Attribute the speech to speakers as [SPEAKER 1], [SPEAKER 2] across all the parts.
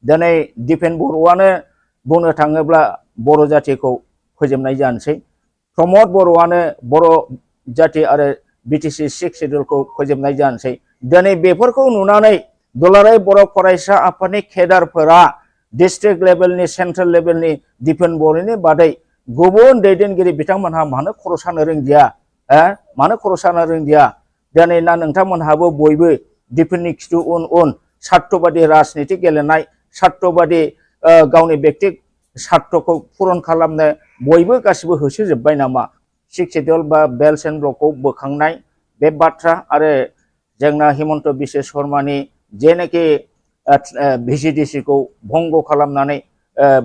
[SPEAKER 1] दिनै दिपेन बर'आनो बुंनो थाङोब्ला बर' जाथिखौ फोजोबनाय जानोसै प्रमद बर'आनो बर' जाति आरो बिटिसि 6 सिडिउलखौ फोजोबनाय जानोसै दिनै बेफोरखौ नुनानै दुलाराय बर' फरायसा आफादनि केडारफोरा डिस्ट्रिक्ट लेभेलनि सेन्ट्रेल लेभेलनि दिपेन बर'नि बादै गुबुन दैदेनगिरि बिथांमोनहा मानो खर' सानो रोंदिया मानो खर' सानो रोंदिया दिनै ना नोंथांमोनहाबो बयबो दिपेननि खिथु उन उन सार्थबादि राजनिति गेलेनाय सार्थबादि गावनि बेक्ति सार्थखौ पुरन खालामनो बयबो गासिबो होसोजोब्बाय नामा 6 सिडिउल बा बेल्स एन्ड ब्लकखौ बोखांनाय बे बाथ्रा आरो जोंना हिमन्त बिश्व शर्मानि जेनाखि भिसिडिसिखौ भंग खालामनानै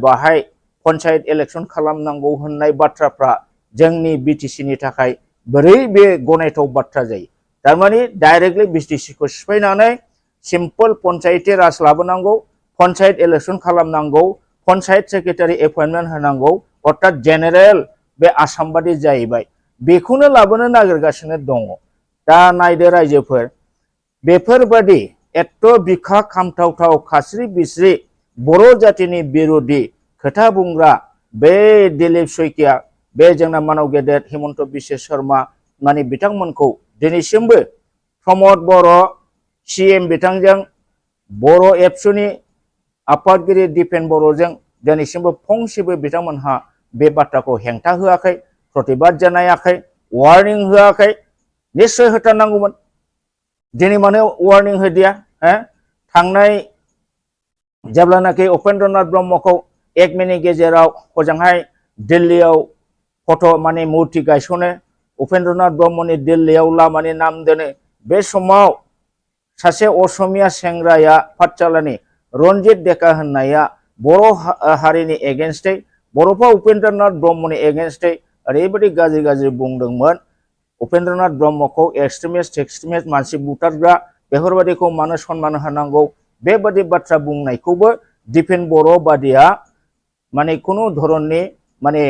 [SPEAKER 1] बाहाय पन्चायत इलेक्शन खालामनांगौ होननाय बाथ्राफ्रा जोंनि बिटिसिनि थाखाय बोरै बे गनायथाव बाथ्रा जायो थारमाने डाइरेक्टलि बिटिसिखौ सिफायनानै सिम्पल पन्चायती राज लाबोनांगौ पन्चायत इलेक्शन खालामनांगौ पन्चायत सेक्रेटारि एपइन्टमेन्ट होनांगौ अर्थात जेनेरेल बे आसाम बादि जाहैबाय बेखौनो लाबोनो नागिरगासिनो दङ दा नायदो रायजोफोर बेफोरबादि एत्त बिखा खामथावथाव खास्रि बिस्रि बर' जातिनि बिरोधि खोथा बुंग्रा बे दिलीप शइकिया बे जोंना मानव गेदेर हिमन्त बिश्व शर्मा माने बिथांमोनखौ दिनैसिमबो प्रमद बर' सीएम बिथांजों बर' एबसुनि आफादगिरि दिपेन बर'जों दिनैसिमबो फंसेबो बिथांमोनहा बे बाथ्राखौ हेंथा होआखै प्रतिबाद जानायाखै वार्निं होआखै निश्चय होथारनांगौमोन दिनै मानो वार्निं होदिया थांनाय जेब्लानाखि उपेन्द्रनाथ ब्रह्मखौ 1 मिनिट गेजेराव हजोंहाय दिल्लीयाव फट' माने मुर्ति गायसनो उपेन्द्रनाथ ब्रह्मनि दिल्लीयाव लामानि नाम दोनो बे समाव सासे असमिया सेंग्राया पाठशालानि रनजित डेका होननाया बर' हारिनि एगेन्स्टै बर'फा उपेन्द्रनाथ ब्रह्मनि एगेन्स्टै ओरैबायदि गाज्रि गाज्रि बुंदोंमोन उपेन्द्रनाथ ब्रह्मखौ एक्सट्रिमिस्ट मानसि बुथारग्रा बेफोरबायदिखौ मानो सनमान होनांगौ बेबादि बाथ्रा बुंनायखौबो दिपेन बर' बादिया माने खुनु धरननि माने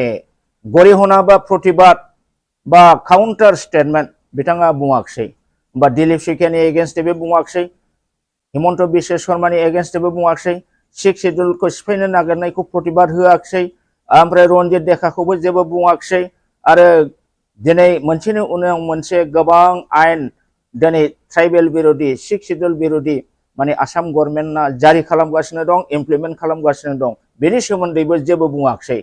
[SPEAKER 1] गरिहना बा प्रतिबाद बा काउन्टार स्टेटमेन्ट बिथाङा बुङाखिसै बा दिलीप शइकियानि एगेन्स्टैबो बुङाखिसै हिमन्त बिश्व शर्मानि एगेन्स्टैबो बुङाखिसै 6 सिडिउलखौ सिफायनो नागिरनायखौ प्रतिबाद होआखिसै ओमफ्राय रनजित डेकाखौबो जेबो बुङाखिसै आरो दिनै मोनसेनि उनाव मोनसे गोबां आयेन दिनै ट्राइबेल बिरोधि 6 सिडिउल बिरोधि माने आसाम गभर्नमेन्टआ जारि खालामगासिनो दं इमप्लिमेन्ट खालामगासिनो दं बेनि सोमोन्दैबो जेबो बुङाखिसै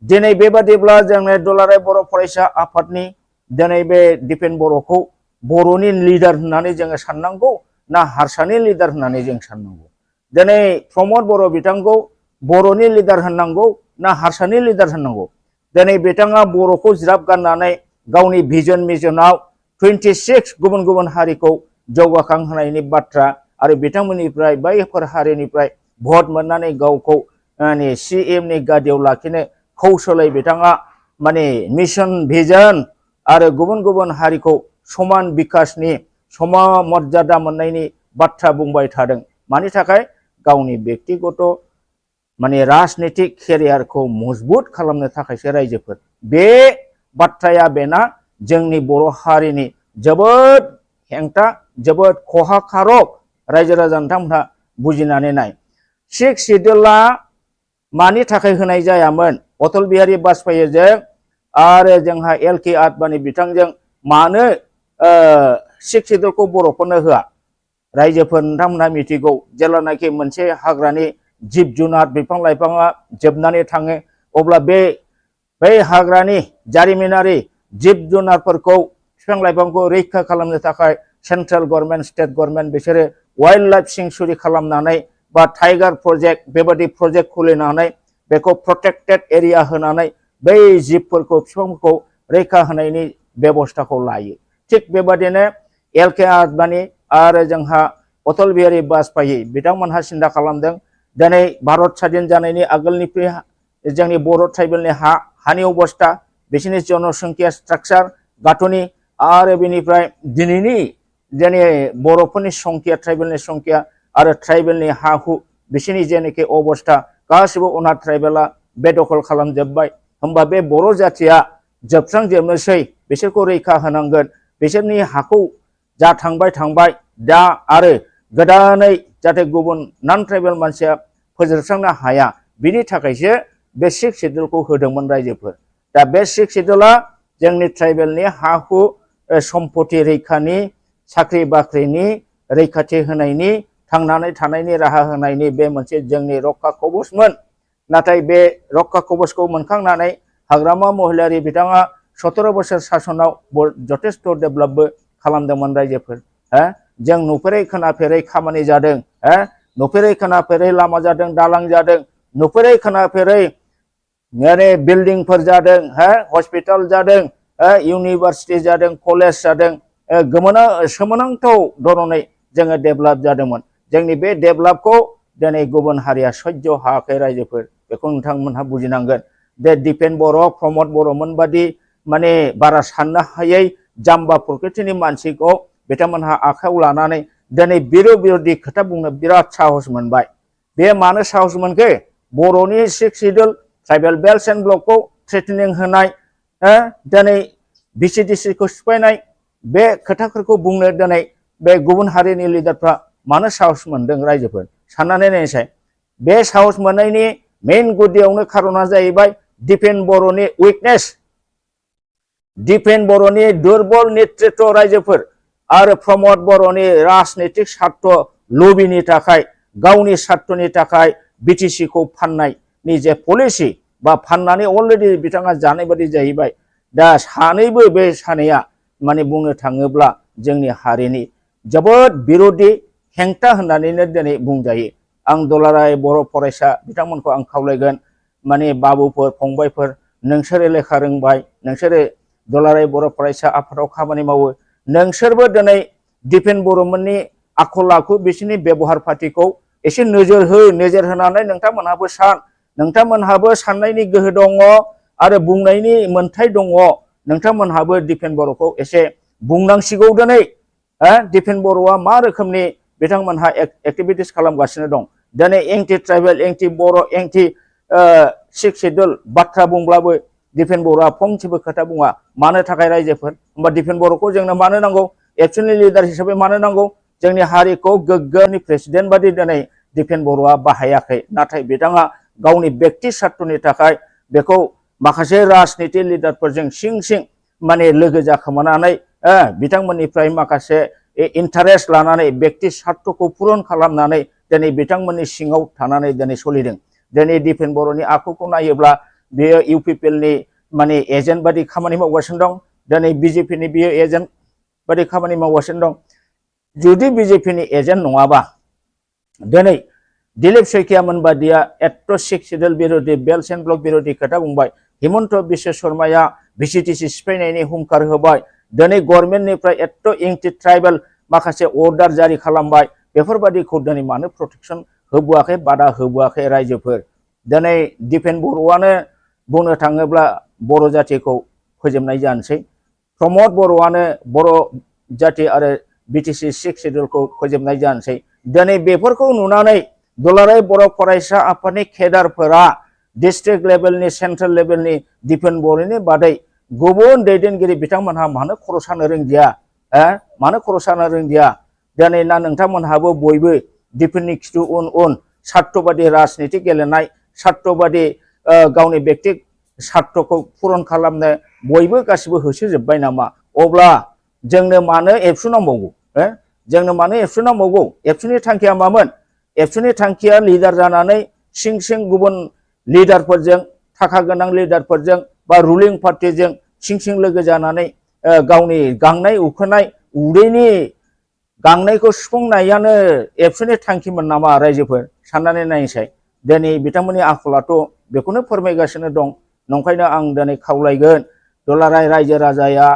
[SPEAKER 1] दिनै बेबादिब्ला जोंनि दुलाराय बर' फरायसा आफादनि दिनै बे दिपेन बर'खौ बर'नि लिडार होननानै जोङो साननांगौ ना हारसानि लिडार होननानै जों साननांगौ दिनै प्रमद बर' बिथांखौ बर'नि लिडार होननांगौ ना हारसानि लिडार होननांगौ दिनै बिथाङा बर'खौ ज्राब गारनानै गावनि भिजन मिशनाव 26 गुबुन गुबुन हारिखौ जौगाखांहोनायनि बाथ्रा आरो बिथांमोननिफ्राय बैफोर हारिनिफ्राय भट मोननानै गावखौ माने सीएमनि गादियाव लाखिनो कौशलै बिथाङा माने मिशन भिजन आरो गुबुन गुबुन हारिखौ समान बिकासनि समान मर्यादा मोननायनि बाथ्रा बुंबाय थादों मानि थाखाय गावनि व्यक्तिगत माने राजनीतिक केरियारखौ मजबुत खालामनो थाखायसो रायजोफोर बे बाथ्राया बेना जोंनि बर' हारिनि जोबोद हेंथा जोबोद खहाकारक रायजो राजा नोंथांमोनहा बुजिनानै नाय 6 सिडिउला मानि थाखाय होनाय जायामोन अटल बिहारी वाजपेयीजों आरो जोंहा एल.के. आडवाणी बिथांजों मानो 6 सिडिउलखौ बर'फोरनो होआ रायजोफोर नोंथांमोनहा मिथिगौ जेब्लानाखि मोनसे हाग्रानि जिब जुनार बिफां लाइफाङा जोबनानै थाङो अब्ला बै हाग्रानि जारिमिनारि जिब जुनारफोरखौ बिफां लाइफांखौ रैखा खालामनो थाखाय सेन्ट्रेल गभर्नमेन्ट स्टेट गभर्नमेन्ट बिसोरो वाइल्ड लाइफ सेंचुरी खालामनानै बा टाइगार प्रजेक्ट बेबादि प्रजेक्ट खुलिनानै बेखौ प्रोटेक्टेड एरिया होनानै बै जिबफोरखौ बिफांफोरखौ रैखा होनायनि बेबस्थाखौ लायो थिग बेबादिनो एल.के. आडवाणी आरो जोंहा अटल बिहारी वाजपेयी बिथांमोनहा सिन्था खालामदों दिनै भारत स्वाधीन जानायनि आगोलनिफ्राय जोंनि बर' ट्राइबेलनि हानि अबस्था बिसोरनि जनसंख्या स्ट्राक्चार गाथुनि आरो बेनिफ्राय दिनैनि जोंनि बर'फोरनि संख्या ट्राइबेलनि संख्या आरो ट्राइबेलनि हा हु बिसोरनि जेनाखि अबस्था गासिबो अनाथ ट्राइबेला बेदखल खालामजोब्बाय होमबा बे बर' जाथिया जोबस्रांजोबनोसै बिसोरखौ रैखा होनांगोन बिसोरनि हाखौ जा थांबाय दा आरो गोदानै जाहाथे गुबुन नन ट्राइबेल मानसिया फोजोबस्रांनो हाया बिनि थाखायसो बे 6 शेड्यूलखौ होदोंमोन रायजोफोर दा बे 6 शेड्यूला जोंनि ट्राइबेलनि हा हु सम्पति रैखानि साख्रि बाख्रिनि रैखाथि होनायनि थांनानै थानायनि राहा होनायनि बे मोनसे जोंनि रक्षा कवचमोन नाथाय बे रक्षा कवचखौ मोनखांनानै हाग्रामा महिलारि बिथाङा 17 बोसोर शासनाव जथेस्थ डेभेलपबो खालामदोंमोन रायजोफोर जों नुफेरै खोनाफेरै खामानि जादों नुफेरै खोनाफेरै लामा जादों दालां जादों नुफेरै खोनाफेरै माने बिल्डिंफोर जादों हस्पिटाल जादों इउनिभार्सिटि जादों कलेज जादों सोमोनांथाव धरनै जोङो डेभेलप जादोंमोन जोंनि बे डेभेलपखौ दिनै गुबुन हारिया सह्य हायाखै रायजोफोर बेखौ नोंथांमोनहा बुजिनांगोन बे दिपेन बर' प्रमद बर'मोन बादि माने बारा साननो हायै जाम्बा प्रकृतिनि मानसिखौ बिथांमोनहा आखायाव लानानै दिनै बिरोधि खोथा बुंनो बिराद साहस मोनबाय बे मानो साहस मोनखो बर'नि 6 शेड्यूल ट्राइबेल बेल्ट एन्ड ब्लकखौ थ्रेटनिं होनाय दिनै बिसिडिसिखौ सिफायनाय बे खोथाफोरखौ बुंनो दिनै बे गुबुन हारिनि लिडारफ्रा मानो साहस मोनदों रायजोफोर साननानै नायसाय बे साहस मोननायनि मेइन गुदियावनो खारना जाहैबाय दिपेन बर'नि उइकनेस दिपेन बर'नि दुर्बल नेतृत्व रायजोफोर आरो प्रमद बर'नि राजनीतिक स्वार्थ लबिनि थाखाय गावनि स्वार्थनि थाखाय बिटिसिखौ फाननायनि जे पलिसि बा फाननानै अलरेडि बिथाङा जानाय बादि जाहैबाय दा सानैबो बे सानैया माने बुंनो थाङोब्ला जोंनि हारिनि जोबोद बिरोधि हेंथा होननानैनो दिनै बुंजायो आं दुलाराय बर' फरायसा बिथांमोनखौ आं खावलायगोन माने बाबुफोर फंबायफोर नोंसोरो लेखा रोंबाय नोंसोरो दुलाराय बर' फरायसा आफादाव खामानि मावो नोंसोरबो दिनै दिपेन बर'मोननि आखल आखु बिसोरनि बेबहार पातिखौ एसे नोजोर होनानै नोंथांमोनहाबो साननायनि गोहो दङ आरो बुंनायनि मोन्थाय दङ नोंथांमोनहाबो दिपेन बर'खौ एसे बुंनांसिगौ दिनै दिपेन बर'आ मा रोखोमनि बिथांमोनहा एक्टिभिटिस खालामगासिनो दं दिनै एंटि ट्राइबेल एंटि बर' एंटि 6 शेड्यूल बाथ्रा बुंब्लाबो दिपेन बर'आ फंसेबो खोथा बुङा मानो थाखाय रायजोफोर होमबा दिपेन बर'खौ जोंनो मानो नांगौ एबसुलि लिडार हिसाबै मानो नांगौ जोंनि हारिखौ गोग्गोनि प्रेसिडेन्ट बादि दिनै दिपेन बर'आ बाहायाखै नाथाय बिथाङा गावनि व्यक्ति स्वार्थनि थाखाय बेखौ माखासे राजनीति लिडारफोरजों सिं माने लोगो जाखोमानानै बिथांमोननिफ्राय माखासे इन्टारेस्ट लानानै व्यक्ति स्वार्थखौ पुरन खालामनानै दिनै बिथांमोननि सिङाव थानानै दिनै सोलिदों दिनै दिपेन बर'नि आखुखौ नायोब्ला बेयो इउपिपिएलनि माने एजेन्ट बादि खामानि मावगासिनो दं दिनै बिजेपिनि बियो एजेन्ट बादि खामानि मावगासिनो दं जुदि बिजेपिनि एजेन्ट नङाबा दिनै दिलीप शइकियामोन बादिया एट्ट' 6 शेड्यूल बिरोधि बेल्ट एन्ड ब्लक बिरोधि खोथा बुंबाय हिमन्त बिश्व शर्माया भिसिडिसि सिफायनायनि हुंखार होबाय दिनै गभर्नमेन्टनिफ्राय एट्ट' एंटि ट्राइबेल माखासे अर्डार जारि खालामबाय बेफोरबादिखौ दिनै मानो प्रटेक्शन होबोआखै बादा होबोआखै रायजोफोर दिनै दिपेन बर'आनो बुंनो थाङोब्ला बर' जाथिखौ फोजोबनाय जानोसै प्रमद बर'आनो बर' जाति आरो बिटिसि 6 शेड्यूलखौ फोजोबनाय जानोसै दिनै बेफोरखौ नुनानै दुलाराय बर' फरायसा आफादनि केडारफोरा डिस्ट्रिक्ट लेभेलनि सेन्ट्रेल लेभेलनि दिपेन बर'नि बादै गुबुन दैदेनगिरि बिथांमोनहा मानो खर' सानो रोंदिया मानो खर' सानो रोंदिया दिनै ना नोंथांमोनहाबो बयबो दिपेननि खिथु उन स्वार्थबादि राजनीति गेलेनाय स्वार्थबादि गावनि व्यक्ति स्वार्थखौ पुरन खालामनो बयबो गासिबो होसोजोब्बाय नामा अब्ला जोंनो मानो एबसु नांबावगौ जोंनो मानो एबसु नांबावगौ एबसुनि थांखिया मामोन एबसुनि थांखिया लिडार जानानै सिं गुबुन लिडारफोरजों थाखा गोनां लिडारफोरजों बा रुलिं पार्टिजों सिं लोगो जानानै गावनि गांनाय उखैनाय उदैनि गांनायखौ सुफुंनायानो एबसुनि थांखिमोन नामा रायजोफोर साननानै नायसाय दिनै बिथांमोननि आखलाथ' बेखौनो फोरमायगासिनो दं नंखायनो आं दिनै खावलायगोन दुलाराय रायजो राजाया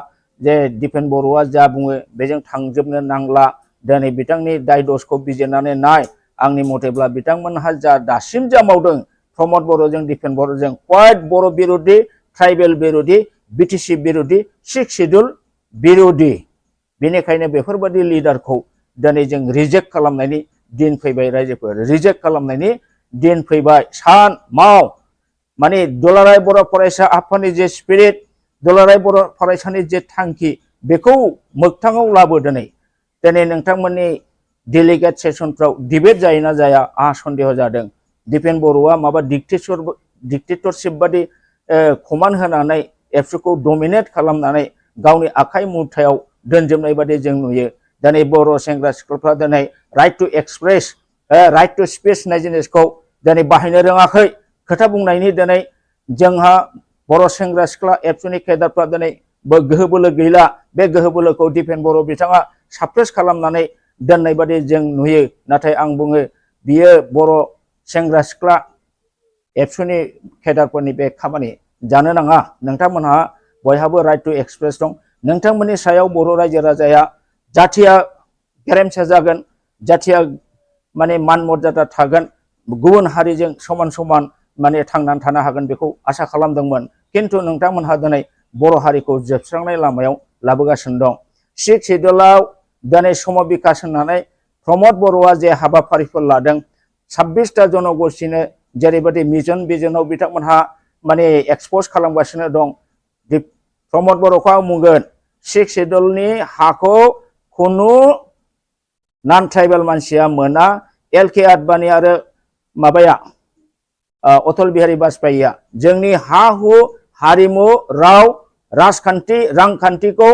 [SPEAKER 1] जे दिपेन बर'आ जा बुङो बेजों थांजोबनो नांला दिनै बिथांनि दाय दसखौ बिजिरनानै नाय आंनि मथेब्ला बिथांमोनहा जा दासिम जा मावदों प्रमद बर'जों दिपेन बर'जों क्वाइट बर' बिरोधि ट्राइबेल बिरोधि बिटिसि बिरोधि 6 शेड्यूल बिरोधि बेनिखायनो बेफोरबादि लिडारखौ दिनै जों रिजेक्ट खालामनायनि दिन फैबाय रायजोफोर रिजेक्ट खालामनायनि दिन फैबाय सान माव माने दुलाराय बर' फरायसा आफादनि जे स्पिरिट दुलाराय बर' फरायसानि जे थांखि बेखौ मोगथाङाव लाबो दिनै नोंथांमोननि डेलिगेट सेसनफ्राव डिबेट जायोना जाया आहा सन्देह जादों दिपेन बर'आ माबा डिक्टेटरशिप बादि कमान्ड होनानै एबसुखौ डमिनेट खालामनानै गावनि आखाइ मुथायाव दोनजोबनाय बादि जों नुयो दिनै बर' सेंग्रा सिख्लाफ्रा दिनै right to express right to speech होननाय जिनिसखौ दिनै बाहायनो रोङाखै खोथा बुंनायनि दिनै जोंहा बर' सेंग्रा सिख्ला एबसुनि केडारफ्रा दिनै गोहो बोलो गैला बे गोहो बोलोखौ दिपेन बर' बिथाङा साप्रेस खालामनानै दोननाय बादि जों नुयो नाथाय आं बुङो बियो बर' सेंग्रा सिख्ला एबसुनि केडारफोरनि बे खामानि जानो नाङा नोंथांमोनहा बयहाबो राइट टु एक्सप्रेस दं नोंथांमोननि सायाव बर' रायजो राजाया जाथिया गेरेमसा जागोन जाथिया माने मान मर्यादा थागोन गुबुन हारिजों समान समान माने थांनानै थानो हागोन बेखौ आसा खालामदोंमोन किन्तु नोंथांमोनहा दिनै बर' हारिखौ जोबस्रांनाय लामायाव लाबोगासिनो दं सिक्स सिडुलाव दिनै सम बिकास होननानै प्रमद बर'आ जे हाबाफारिफोर लादों 26टा जनगोष्ठीनो जेरैबायदि मिशन भिजनाव बिथांमोनहा माने एक्सप'ज खालामगासिनो दं प्रमद बर'खौ आं बुंगोन सिक्स सिडुलनि हाखौ खुनु नन ट्राइबेल मानसिया मोना एल.के. आडबाणी आरो माबाया अटल बिहारी वाजपेयीया जोंनि हा हु हारिमु राव राजखान्थि रांखान्थिखौ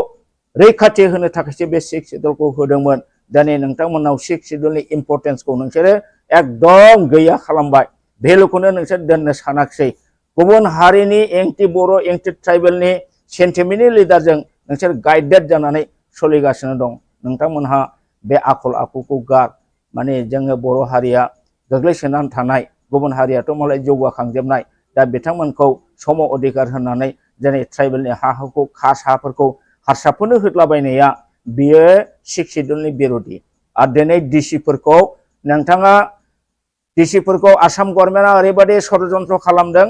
[SPEAKER 1] रैखाथि होनो थाखायसो बे सिक्स सिडुलखौ होदोंमोन दिनै नोंथांमोनाव सिक्स सिडुलनि इम्परटेन्सखौ नोंसोरो एकदम गैया खालामबाय भेलुखौनो नोंसोर दोननो सानाखिसै गुबुन हारिनि एंटि बर' एंटि ट्राइबेलनि सेन्टिमेन्टनि लिडारजों नोंसोर गाइडेड जानानै सोलिगासिनो दं नोंथांमोनहा बे आखल आखुखौ गार माने जोङो बर' हारिया गोग्लैसोनानै थानाय गुबुन हारियाथ' मालाय जौगाखांजोबनाय दा बिथांमोनखौ सम अधिकार होनानै दिनै ट्राइबेलनि हा हुखौ खास हाफोरखौ हारसाफोरनो होदलाबायनाया बियो सिक्स सिडुलनि बिर'धि आरो दिनै डिसिफोरखौ नोंथाङा डिसिफोरखौ आसाम गभर्नमेन्टआ ओरैबायदि षड्यन्त्र खालामदों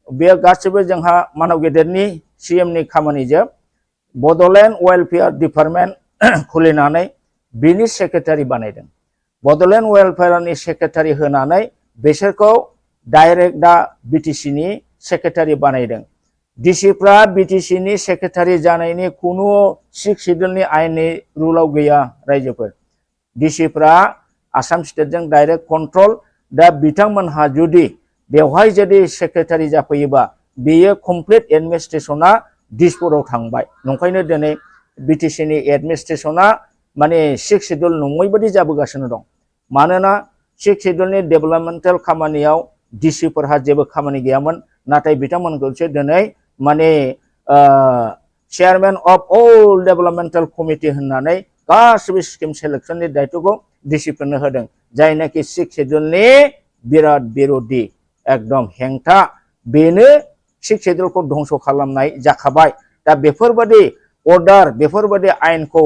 [SPEAKER 1] बेयो गासिबो जोंहा मानव गेदेरनि सिएमनि खामानिजों बड'लेण्ड वेलफेयार डिपार्टमेन्ट खुलिनानै बिनि सेक्रेटारि बानायदों बड'लेण्ड वेलफेयारनि सेक्रेटारि होनानै बिसोरखौ डाइरेक्ट दा बिटिसिनि सेक्रेटारि बानायदों डिसिफ्रा बिटिसिनि सेक्रेटारि जानायनि खुनु सिक्स सिडुलनि आयेननि रुलाव गैया रायजोफोर डिसिफ्रा आसाम स्टेटजों डाइरेक्ट कन्ट्रल दा बिथांमोनहा जुदि बेवहाय जुदि सेक्रेटारि जाफैयोबा बेयो कमप्लिट एडमिनिस्ट्रेसना दिसपुराव थांबाय नंखायनो दिनै बिटिसिनि एडमिनिस्ट्रेसना माने सिक्स सिडुल नङै बादि जाबोगासिनो दं मानोना सिक्स सिडुलनि डेभेलपमेन्टेल खामानियाव डिसिफोरहा जेबो खामानि गैयामोन नाथाय बिथांमोनखौसो दिनै माने चेयारमेन अफ अल डेभेलपमेन्टेल कमिटि होननानै गासिबो स्किम सेलेक्शननि दायित्वखौ डिसिफोरनो होदों जायनाखि सिक्स सिडुलनि बिराद बिर'धि एकदम हेंथा बेनो सिक्स सिडुलखौ धंस खालामनाय जाखाबाय दा बेफोरबायदि अर्डार बेफोरबायदि आयेनखौ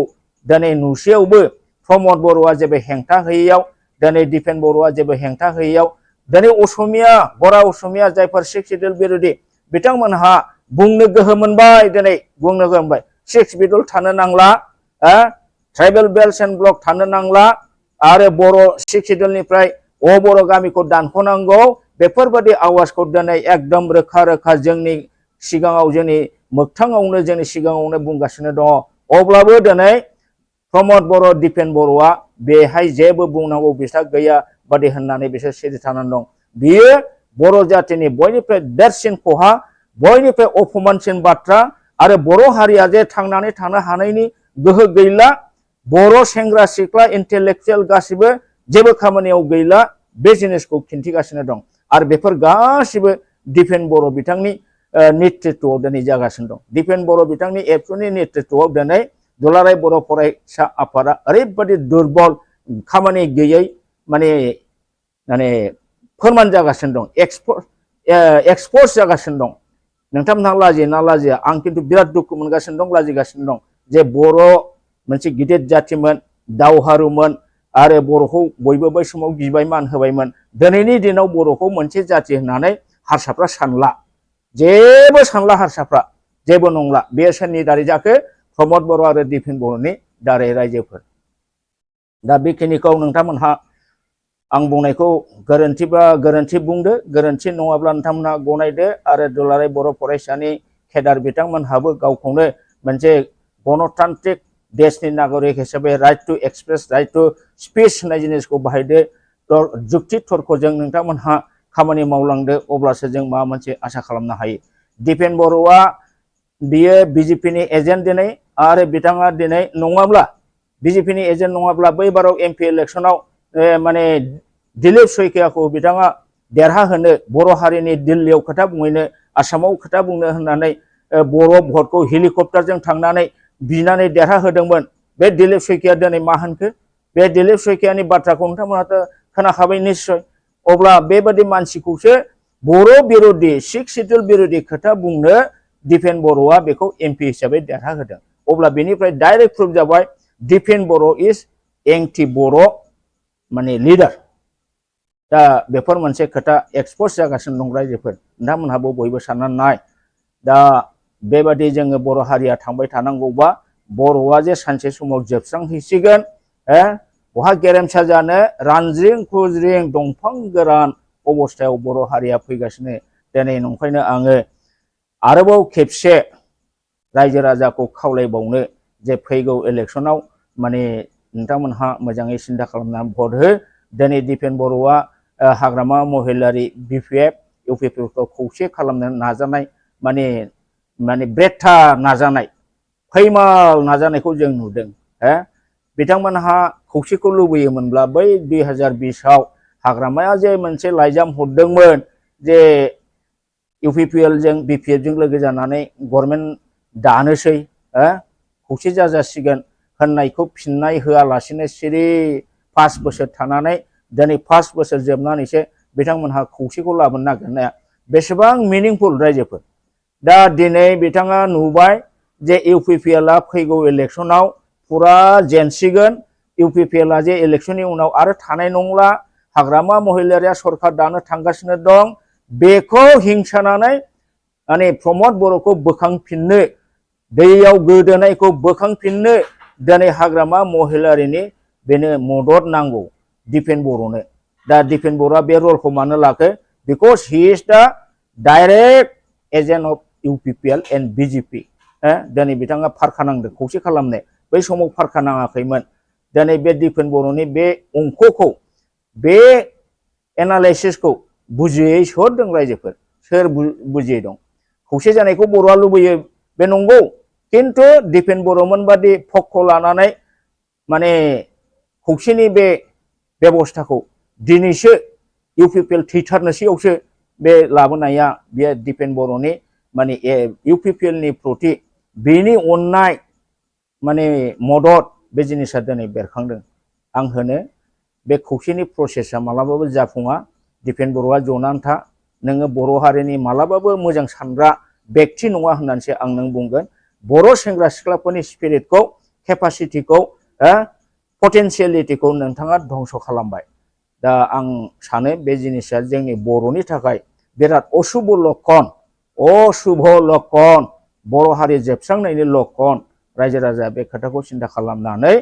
[SPEAKER 1] दिनै नुसेयावबो प्रमद बर'आ जेबो हेंथा होयैयाव दिनै दिपेन बर'आ जेबो हेंथा होयैयाव दिनै असमिया बरा असमिया जायफोर सिक्स सिडुल बिर'धि बिथांमोनहा बुंनो गोहो मोनबाय दिनै बुंनो गोहो मोनबाय सिक्स सिडुल थानो नांला ट्राइबेल बेल्ट एन्ड ब्लक थानो नांला आरो बर' सिक्स सिडुलनिफ्राय बर' गामिखौ दानख'नांगौ बेफोरबायदि आवाजखौ दिनै एकदम रोखा रोखा जोंनि सिगाङाव जोंनि मोगथाङावनो जोंनि सिगाङावनो बुंगासिनो दङ अब्लाबो दिनै प्रमद बर' दिपेन बर'आ बेहाय जेबो बुंनांगौ बिस्रा गैया बादि होननानै बिसोर सिरि थानानै दं बियो बर' जातिनि बयनिफ्राय देरसिन खहा बयनिफ्राय अपमानसिन बाथ्रा आरो बर' हारिया जे थांनानै थानो हानायनि गोहो गैला बर' सेंग्रा सिख्ला इन्टेलेक्चुयेल गासिबो जेबो खामानियाव गैला बे जिनिसखौ खिन्थिगासिनो दं आरो बेफोर गासिबो दिपेन बर' बिथांनि नेतृत्वआव दिनै जागासिनो दं दिपेन बर' बिथांनि एबसुनि नेतृत्वआव दिनै दुलाराय बर' फरायसा आफादा ओरैबायदि दुरबल खामानि गैयै माने माने फोरमान जागासिनो दं एक्सप'ज जागासिनो दं नोंथांमोनहा लाजियो ना लाजिया आं खिन्थु बिराद दुखु मोनगासिनो दं लाजिगासिनो दं जे बर' मोनसे गिदिर जाथिमोन दावहारुमोन आरो बर'खौ बयबो बै समाव गिबाय मान होबायमोन दिनैनि दिनाव बर'खौ मोनसे जाति होननानै हारसाफ्रा सानला जेबो सानला हारसाफ्रा जेबो नंला बे सोरनि दारै जाखो प्रमद बर' आरो दिपेन बर'नि दारै रायजोफोर दा बेखिनिखौ नोंथांमोनहा आं बुंनायखौ गोरोन्थिबा गोरोन्थि बुंदो गोरोन्थि नङाब्ला नोंथांमोनहा गनायदो आरो दुलाराय बर' फरायसानि केडार बिथांमोनहाबो गावखौनो मोनसे गणतान्त्रिक देशनि नागरिक हिसाबै right to express right to speech होननाय जिनिसखौ बाहायदो जुक्ति तर्कजों नोंथांमोनहा खामानि मावलांदो अब्लासो जों माबा मोनसे आसा खालामनो हायो दिपेन बर'आ बियो बिजेपिनि एजेन्ट दिनै आरो बिथाङा दिनै नङाब्ला बिजेपिनि एजेन्ट नङाब्ला बै बाराव एमपि इलेक्सनाव माने दिलीप शइकियाखौ बिथाङा देरहाहोनो बर' हारिनि दिल्लीयाव खोथा बुंहैनो आसामाव खोथा बुंनो होननानै बर' भटखौ हेलिकप्टारजों थांनानै बिनानै देरहाहोदोंमोन बे दिलीप शइकिया दिनै मा होनखो बे दिलीप शइकियानि बाथ्राखौ नोंथांमोनाथ' खोनाखाबाय निश्चय अब्ला बेबादि मानसिखौसो बर' बिरोधी सिक्स सिडुल बिरोधी खोथा बुंनो दिपेन बर'आ बेखौ एमपि हिसाबै देरहाहोदों अब्ला बेनिफ्राय डाइरेक्ट प्रुफ जाबाय दिपेन बर' इज एंटि बर' माने लिडार दा बेफोर मोनसे खोथा एक्सप'ज जागासिनो दं रायजोफोर नोंथांमोनहाबो बयबो साननानै नाय दा बेबादि जोङो बर' हारिया थांबाय थानांगौबा बर'आ जे सानसे समाव जोबस्रांहैसिगोन बहा गेरेमसा जानो रानज्रिं खुज्रिं दंफां गोरान अबस्थायाव बर' हारिया फैगासिनो दिनै नंखायनो आङो आरोबाव खेबसे रायजो राजाखौ खावलायबावनो जे फैगौ इलेक्सनाव माने नोंथांमोनहा मोजाङै सिन्था खालामनानै भट हो दिनै दिपेन बर'आ हाग्रामा महिलारि बिपिएफ इउपिपिएलखौ खौसे खालामनो नाजानाय माने माने ब्रेथा नाजानाय फैमाल नाजानायखौ जों नुदों बिथांमोनहा खौसेखौ लुबैयोमोनब्ला बै 2020आव हाग्रामाया जे मोनसे लाइजाम हरदोंमोन जे इउपिपिएलजों बिपिएफजों लोगो जानानै गभर्नमेन्ट दानोसै खौसे जाजासिगोन होननायखौ फिननाय होआलासिनो सिरि 5 बोसोर थानानै दिनै 5 बोसोर जोबनानैसो बिथांमोनहा खौसेखौ लाबोनो नागिरनाया बेसेबां मिनिंफुल रायजोफोर दा दिनै बिथाङा नुबाय जे इउपिपिएलआ फैगौ इलेक्सनाव पुरा जेनसिगोन इउपिपिएलआ जे इलेक्सननि उनाव आरो थानाय नंला हाग्रामा महिलारिया सरकार दानो थांगासिनो दं बेखौ हिंसानानै माने प्रमद बर'खौ बोखांफिननो दैयाव गोदोनायखौ बोखांफिननो दिनै हाग्रामा महिलारिनि बेनो मदद नांगौ दिपेन बर'नो दा दिपेन बर'आ बे रलखौ मानो लाखो because he is the direct agent of UPPL and BJP दिनै बिथाङा फारखा नांदों खौसे खालामनो बै समाव फारखा नाङाखैमोन दिनै बे दिपेन बर'नि बे अंकखौ बे एनालाइसिसखौ बुजियै सोर दं रायजोफोर सोर बुजियै दं खौसे जानायखौ बर'आ लुबैयो बे नंगौ किन्तु दिपेन बर'मोन बादि फकखौ लानानै माने खौसेनि बे बेबस्थाखौ दिनैसो इउपिपिएल थैथारनोसैयावसो बे लाबोनाया बे दिपेन बर'नि माने इउपिपिएलनि प्रति बेनि अननाय माने मदद बे जिनिसा दिनै बेरखांदों आं होनो बे खौसेनि प्रसेसा मालाबाबो जाफुङा दिपेन बर'आ जनानै था नोङो बर' हारिनि मालाबाबो मोजां सानग्रा व्यक्ति नङा होननानैसो आं नों बुंगोन बर' सेंग्रा सिख्लाफोरनि स्पिरिटखौ केपासिटिखौ पटेनशियेलिटिखौ नोंथाङा धंस खालामबाय दा आं सानो बे जिनिसा जोंनि बर'नि थाखाय बिराद अशुभ लक्षण बर' हारि जोबस्रांनायनि लक्षण रायजो राजा बे खोथाखौ सिन्था खालामनानै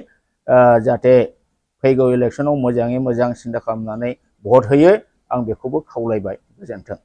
[SPEAKER 1] जाहाथे फैगौ इलेक्सनाव मोजाङै मोजां सिन्था खालामनानै भट होयो आं बेखौबो खावलायबाय गोजोन्थों।